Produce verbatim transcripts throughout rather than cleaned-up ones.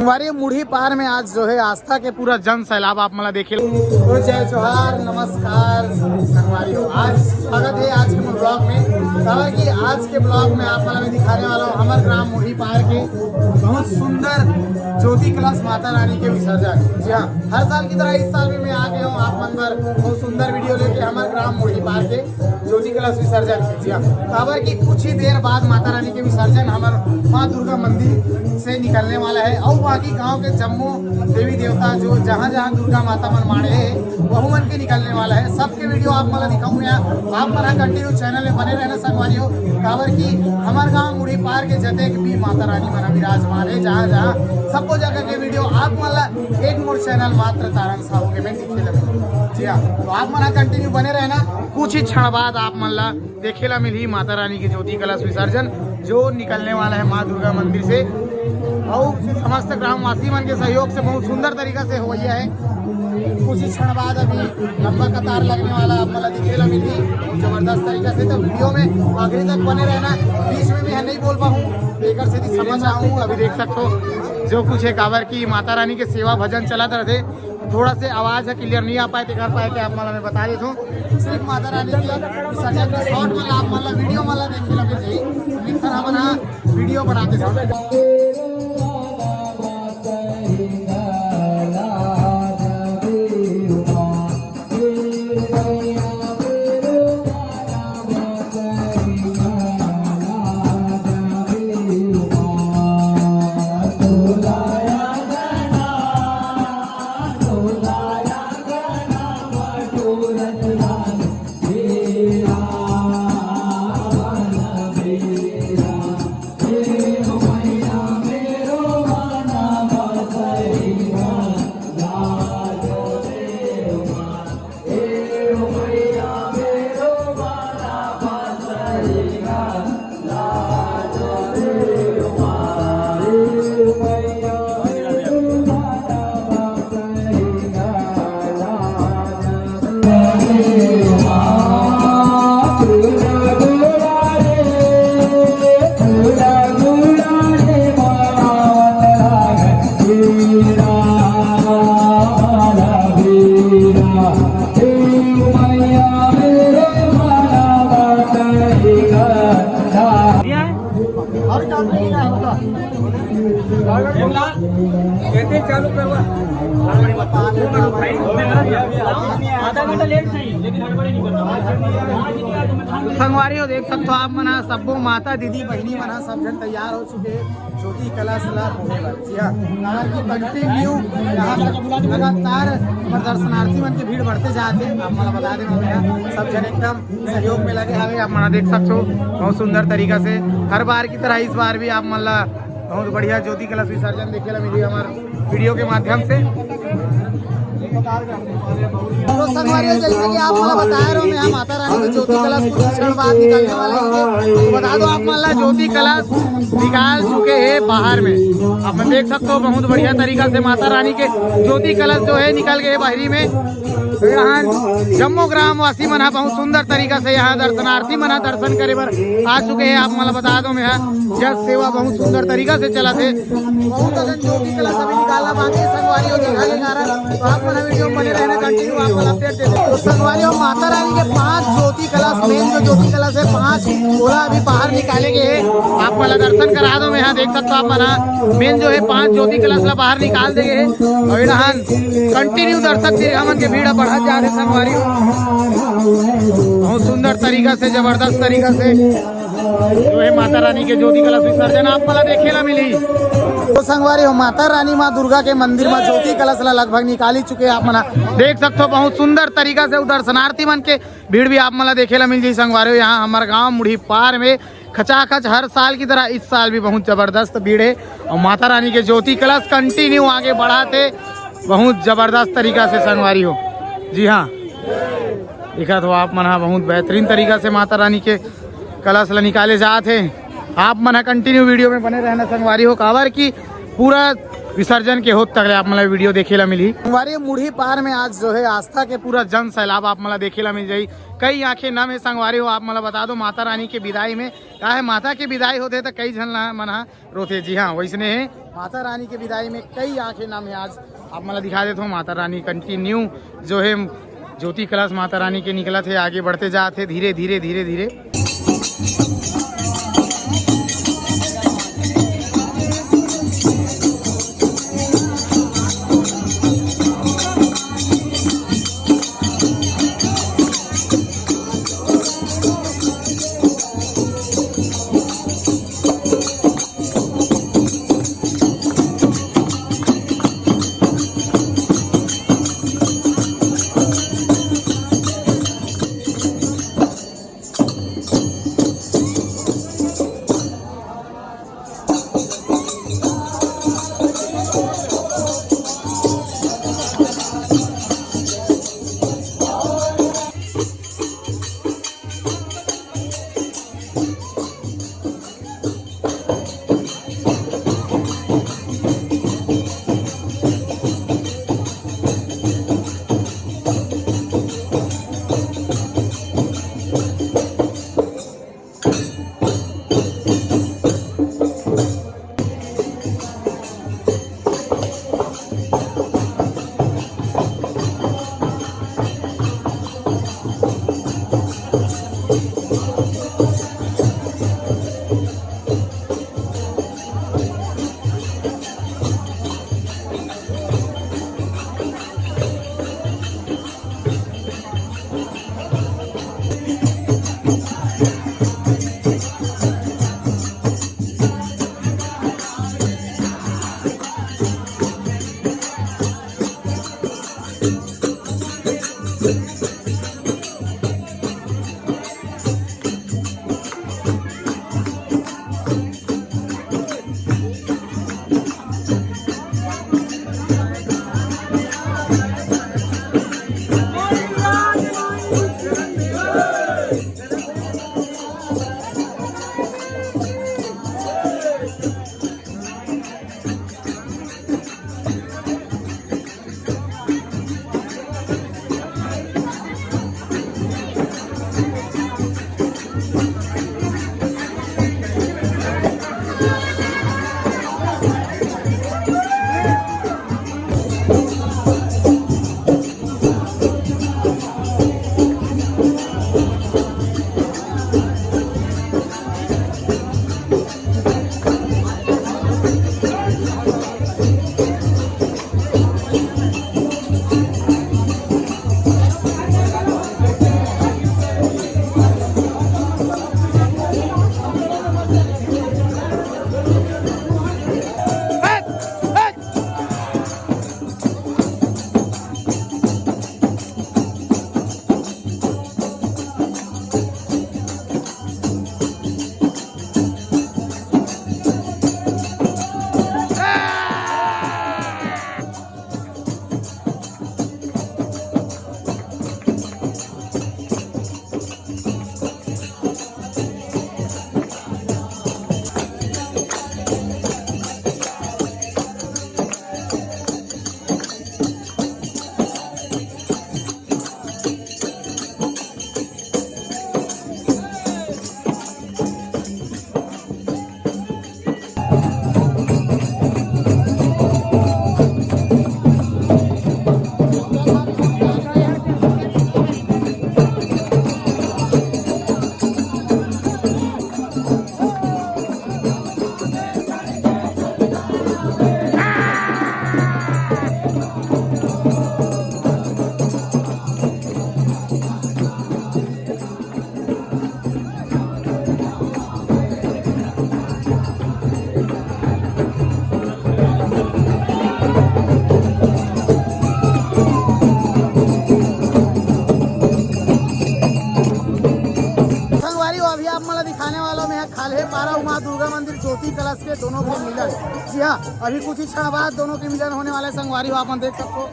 संगवारी, मुढ़ी पार में आज जो है आस्था के पूरा जन सैलाब आप मन ला देखे। तो जय जोहार, नमस्कार संगवारी हो, आज स्वागत है आज के मोर ब्लॉग में। काबर कि आज के ब्लॉग में आप मन ला मैं दिखाने वाला हूँ हमर ग्राम मुढ़ी पार के बहुत सुंदर ज्योति कलश माता रानी के विसर्जन। जी हाँ, हर साल की तरह इस साल भी मैं आ गया हूँ आप मन बर बहुत सुंदर वीडियो लेके हमर ग्राम मुढ़ी पार के ज्योति कलश विसर्जन। जी हाँ, काबर कि कुछ ही देर बाद माता रानी के विसर्जन हमर माँ दुर्गा मंदिर से निकलने वाला है और बाकी गांव के जम्मो देवी देवता जो जहाँ जहाँ दुर्गा माता मन माड़े है वहू मन के निकलने वाला है। सबके वीडियो आप मन ला दिखाऊँ यहाँ, आप मन कंटिन्यू चैनल में बने रहना संगवारी हो, काबर कि हमर गांव मुढ़ी पार के जतेक भी माता रानी मन विराजमान है जहाँ जहाँ सबको जगह के वीडियो आप मन ला एक मोर चैनल मात्र तारन साहू के में दिखे लगे। जी हाँ, तो आप मन कंटिन्यू बने रहना, कुछ ही क्षण बाद आप मन ला देखे ला मिलही माता रानी के ज्योति कलश विसर्जन जो निकलने वाला है माँ दुर्गा मंदिर से। और समस्त ग्रामवासी मन के सहयोग से बहुत सुंदर तरीका से होवैया है। कुछ ही क्षण बाद अभी लंबा कतार लगने वाला आप मन ला दिखे ला मिलही जबरदस्त तरीका से। तो वीडियो में आखिरी तक बने रहना, बीच में मैं नहीं बोल पाऊँ, एक से क्षमा चाहूँ। अभी देख सकते हो जो कुछ है काबर की माता रानी के सेवा भजन चलत रहते, थोड़ा से आवाज है क्लियर नहीं आ पाए, तेकर पाए के आप मन ला मैं बता देता हूँ। सिर्फ माता रानी के विसर्जन के शॉट मन ला आप मन ला वीडियो मन ला देखे लगे जी, मिलथन हमन वीडियो बनाते समय। और काम नहीं ना होगा। कहते चालू करवा। आधा घंटा लेट सही, लेकिन हड़बड़ी नहीं करना। संगवारी हो, देख सकते हो आप मन ह, सब्बो माता, दीदी, बहिनी मन ह, सब जन तैयार हो चुके हैं ज्योति कलश ला मोहे बर। जी हाँ, काबर कि कंटिन्यू यहाँ तक लगातार हमर दर्शनार्थी मन के भीड़ बढ़ते जाते। आप मन ला बता दे, सब जन एकदम सहयोग में लगे हवे। आप मन देख सकते हो बहुत सुंदर तरीका से हर बार की तरह इस बार भी आप मन ला बहुत बढ़िया ज्योति कलश विसर्जन देखे ला मिली हमारे वीडियो के माध्यम से। तो संगवारी हो, जैसे कि आप मन ला बताए रहो, मैं यहाँ माता रानी के ज्योति कलश कुछ क्षण बाद निकलने वाला है। तो बता दो आप मन ला ज्योति कलश निकाल चुके हैं बाहर में। आप मन देख सकते हो बहुत बढ़िया तरीका से माता रानी के ज्योति कलश जो है निकल गए बाहरी में। तो यहाँ जम्मो ग्रामवासी मन ह बहुत सुंदर तरीका से यहाँ दर्शनार्थी मन ह दर्शन करे बर आ चुके हैं। आप मन ला बता दो मैं ह जस सेवा बहुत सुंदर तरीका से चलत हे। बहुत अकन ज्योति कलश अभी निकालना बाकी संगवारी हो देखा के कारण। तो आप मन वीडियो में बने रहना, कंटिन्यू आप मन अपडेट देते। तो संगवारी हो माता रानी के पांच ज्योति कलश, मेन जो ज्योति कलश है पांच, ओला अभी बाहर निकाले गए हैं। आप मन ला दर्शन करा दो मैं यहाँ देख सकते हो आप मन ह मेन जो है पांच ज्योति कलश ला बाहर निकाल दे गए हैं। और यहाँ कंटिन्यू दर्शक दीर्घा मन के भीड़ बढ़त जा रहे संगवारी हो। बहुत सुंदर तरीका से, जबरदस्त तरीका से जो है माता रानी के ज्योति कलश विसर्जन आप मन ला देखे ला मिली। तो संगवारी हो माता रानी माँ दुर्गा के मंदिर में ज्योति कलश ला लगभग निकाली चुके हैं आप मन ह देख सकते हो। बहुत सुंदर तरीका से दर्शनार्थी मन के भीड़ भी आप मन ला देखे ला मिल जाही संगवारी हो। यहाँ हमारे गाँव मुढ़ी पार में खचाखच हर साल की तरह इस साल भी बहुत जबरदस्त भीड़ है और माता रानी के ज्योति कलश कंटिन्यू आगे बढ़ाते बहुत जबरदस्त तरीका से संगवारी हो। जी हाँ, देखा तो आप मन ह बहुत बेहतरीन तरीका से माता रानी के कलश ला निकाले जात हे। आप मन ह कंटिन्यू वीडियो में बने रहना संगवारी हो, काबर कि पूरा विसर्जन के होत तक ले आप मन ला वीडियो देखे ला मिलही। संगवारी मुढ़ी पार में आज जो है आस्था के पूरा जन सैलाब आप मन ला देखे ला मिल जाही। कई आंखें नम हे संगवारी हो, आप मन ला बता दो माता रानी के बिदाई में, का हे माता के बिदाई होथे त कई झन ला मन हा रोथे। जी हाँ, वैसने हे माता रानी के बिदाई में कई आंखें नम हे। आज आप मन ला दिखा देत हूँ माता रानी कंटिन्यू जो हे ज्योति कलश माता रानी के निकलत हे, आगे बढ़ते जात हे धीरे धीरे धीरे धीरे। संगवारी हो, अभी आप मन ला दिखाने वाला हूँ मैं खाल्हे पारा अउ माँ दुर्गा मंदिर ज्योति कलश के दोनों के मिलन। जी हाँ, अभी कुछ ही क्षण बाद दोनों के मिलन होने वाला हे। संगवारी हो, आप मन देख सकते हो।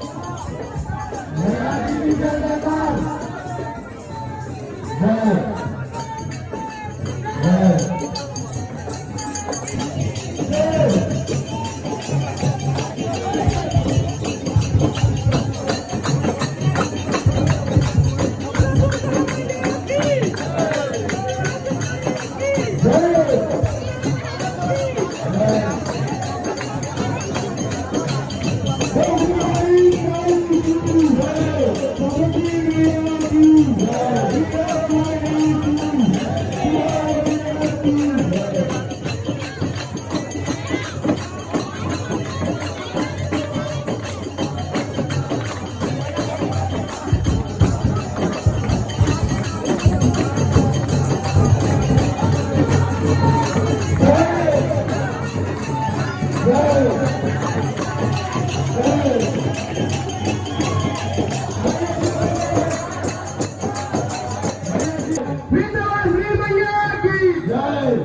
विंध्यवासिनी मैया की जय।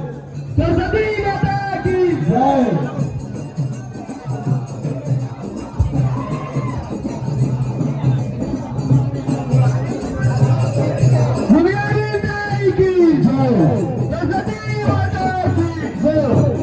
सरस्वती माता की जय। दुनिया की जय। सरस्वती माता की जय।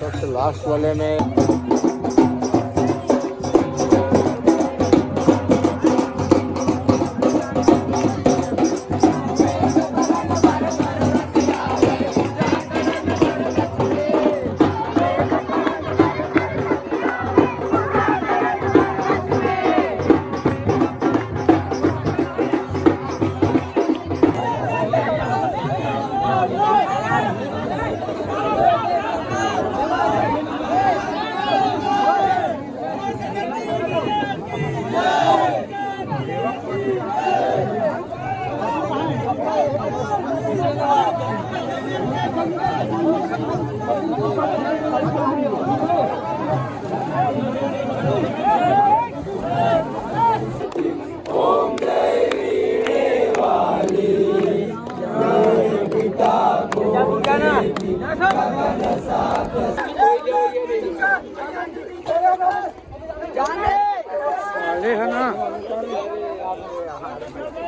सबसे लास्ट वाले में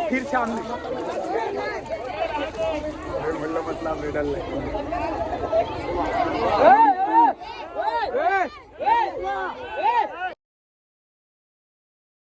फिर सामने। मतलब, मेडल।